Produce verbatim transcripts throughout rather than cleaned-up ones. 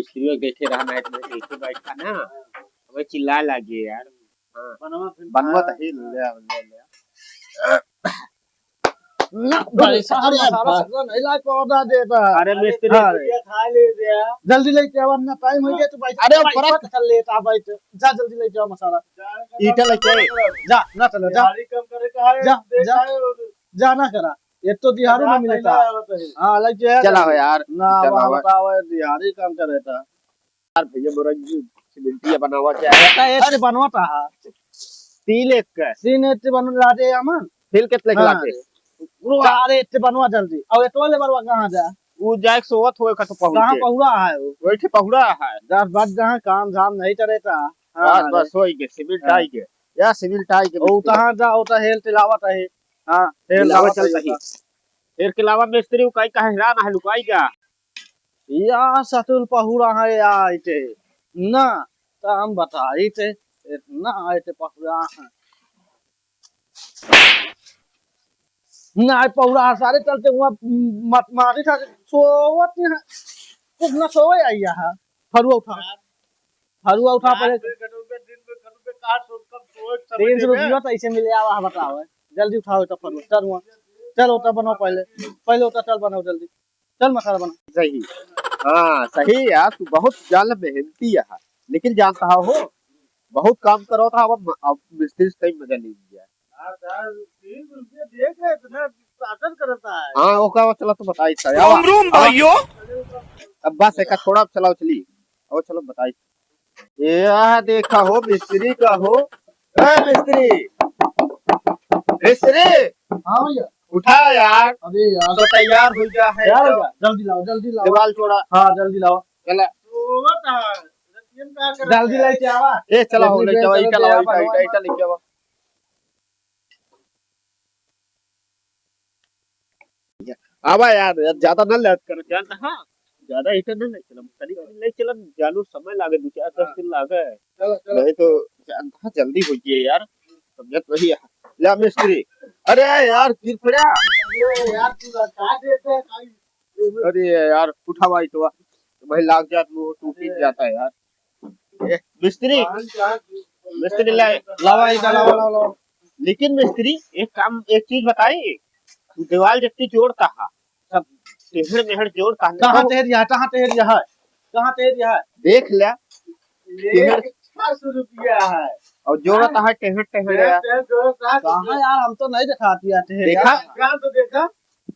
फिर वो देखे रहा, मैं तो देखे बैठा ना, हमें चिल्ला लगे यार। हाँ। बनवा फिर बनवा खा। तो ही ले, ले, ले। ना, भाई साहब, अरे मसाला भाई। ससुरा नहीं ला के ऑर्डर देता। अरे मिस्त्री। हाँ रे। भैया खा ले भैया। जल्दी लेके आवा ना, टाइम हो गया तो भाई। अरे भाई, परत कर लेता भाई तो। जा जल्दी लेके आओ मसाला। ईटा लेके आए। जा, ना चलो, जा। दिहाड़ी कम करे का है, जा, देखा जा। है और जा ना करा। एक तो दिहाड़ी ना मिलता। हाँ, लेके आ चला जा। हो यार, ना, चला वहाँ हो। बताओ, दिहाड़ी कम करे था। यार भैया, मोरा ये सिमेंटिया बनावा क्या है? बेटा, ये अरे बनवा था। तीन एक का। तीन एक बन ला दे अमन। फिर कितने हाँ। लाते? चार एक बनवा जल्दी। और एतवा लेबरवा कहाँ जा? वो जाए के सोवत होए का तो पहुँचे। कहाँ पहुड़ा है वो? वही ठे पहुड़ा है। दस बात जहाँ काम धाम नहीं करे था। हाँ, बस, अरे। बस, होई के, सिमेंट हाँ। आई के। या सिमेंट आई के ओ, मिस्त्री। कहाँ जा, ओ, तो हेल तिलावत है। हाँ, हेल लावा लावत चल है सही। का। हेल के लावा मिस्त्री, वो काई का हैरान है, लुकाई का। या सतुल पहुरा है या आइते ना, तो हम बताई थे, इतना आइते पहुरा है। ना आए पहुरा है, सारे चलते हुआ मत मारी था, सोवत नहीं है। कुछ ना सोवे आई है। फरुआ उठा। फरुआ उठा पहले। रात में कटोगे, दिन में कटोगे, कहाँ सो, कब सोए, समय तीन सौ देवे? रुपया तो ऐसे मिले आवा है, बताओ है। जल्दी उठाओ तो फरुआ। चल हुआ। चल होता बनाओ पहले। पहले होता चल बनाओ जल्दी। चल मसाला बना। सही। हाँ, सही यार, तू बहुत जान मेहनती है, लेकिन जानता हो, बहुत काम करो था, अब, अब मिस्त्री से कहीं मजा नहीं लिया। हाँ, सर, तीस रुपये दे के इतना शासन करता है। हाँ, ओका चला तो बताई था, आवा, रूम, आवा। भाइयों। अब बस एक थोड़ा चलाओ चली, और चलो बताई। यह देखा हो मिस्त्री का हो, ए मिस्त्री, मिस्त्री, हाँ भैया। उठा यार, अरे यार। तो तैयार हो गया है यार, तो। जल्दी लाओ, जल्दी लाओ। दीवाल छोड़ा। हाँ, जल्दी लाओ। चला। जल्दी लेके आवा। ए, चला हो, जल्दी लेके आवा, जल्दी ईटा लावा, आवा, ईटा, ईटा, ईटा लेके आवा। आवा यार, यार, ज्यादा ना लेट कर, जानता हाँ? ज्यादा ईटा ना ले चलम, तनी तनी ले चलम, जानू समय लागे, दो चार दस हाँ। दिन लागे। चलो, चलो। नहीं तो जानता हाँ, जल्दी हो गई यार, समझत नहीं है। ले मिस्त्री, अरे यार, गिर पड़ा। अरे यार, तू लगा देते हैं, भाई। अरे यार, उठावा ईटवा, भाई लाग जात, वो टूट ही जाता है यार। ए, मिस्त्री, मिस्त्री लाए। लावा, इधर लावा, लावा, लावा। लेकिन मिस्त्री, एक काम, एक चीज बताई, तू दीवाल जत्ती जोड़ता है, सब टेढ़ मेढ़ जोड़ता है। कहाँ टेढ़ है, कहाँ टेढ़ है, कहाँ टेढ़ है? देख ले, टेढ़। एक छह सौ रुपया है। और जोड़ता है टेढ़ टेढ़ टेढ़, है। टेढ़ जोड़ता है। कहाँ यार, हम तो नहीं दिखाती है टेढ़ देखा? यार। ध्यान से देखा।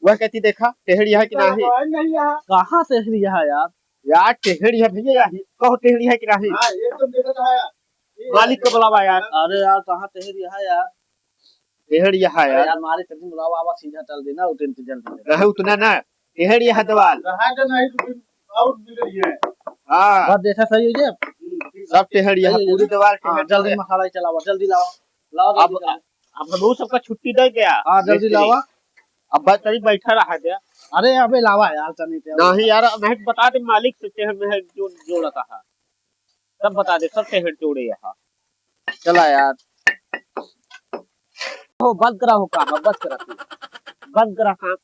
वह कहती देखा, टेढ़ है कि नहीं? नहीं है। कहाँ टेढ़ है यार? यार, टेढ़ है भैया, यार, कहो टेढ़ है कि नहीं? हाँ, ये तो देखा था यार। ये मालिक को बुलावा यार। अरे यार, कहाँ टेढ़ है यार? टेढ़ है अरे यार। यार, मालिक को बुलावा, आवा सीधा चल देना, उतन के जल्दी। नहीं, उतना ना, टेढ़ है दीवाल। रहा तो नहीं, तो फिर और भी रही है। हाँ। बस देखा सही है ये? सब टेढ़ है, सही है पूरी ये? दीवाल हाँ, टेढ़ जल्दी है। मसाला ही चलावा, जल्दी लावा। लावा, जल्दी अब, चलावा। अब हम लोग सबका छुट्टी दे गया। हाँ, जल्दी मिस्त्री। लावा। अब बस तनी बैठा रहा गया। अरे, अबे लावा यार, तनी के। नहीं यार, नहीं बता दे मालिक से, टेढ़ मेढ़ जो, जो लगा है। सब बता दे, सब टेढ़ जोड़े यहाँ। चला यार। हो, बंद करा हो काम, अब बस करा तू। बंद करा काम।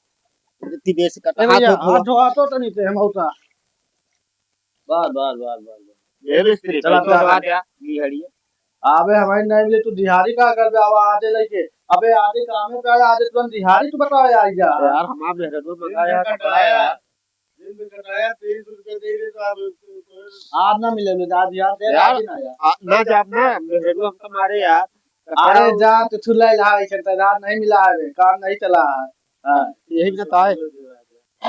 इतनी देर से कर ए भैया, हाथ धो, हाथ धो, हाथ धो तनी से, हम होता। बार, बार, बार, बार, बार। ये मिस्त्री, चला, पैसा चला। दबा दिया, ये हड़िए। अबे हमारी नहीं मिले, तू दिहाड़ी का कर बे, आवा आधे लेके। अबे आधे काम में पे आया, आधे तुरंत दिहाड़ी तू बताओ यार, जा। यार, हमारा मेहरारू मंगाया कपड़ा यार। दिन में कटाया, तेईस रुपये दे रहे तो आप आज ना मिले, आज यार, दे यार, आज ही ना यार। आ, ना जाब ना, मेहरारू हमका मारे यार। अरे जा, तू छुल्ला ला, ऐसे तो यार नहीं मिला है, काम नहीं चला है। हाँ। यही ना तो है।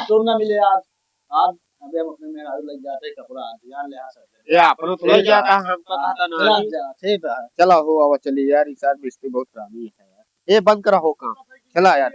तुम ना मिले आज, आज अबे हम अपने मेहरारू लग जाते कपड़ा, ध्यान ले आ सकते। ये अपनो तो ले जाता, हमको हाँ, पता ना चला है। जा, ठीक है। चला हो, आवा चली यार, इस आदमी इसकी बहुत हरामी है यार। ये बंद करा हो काम, चला यार।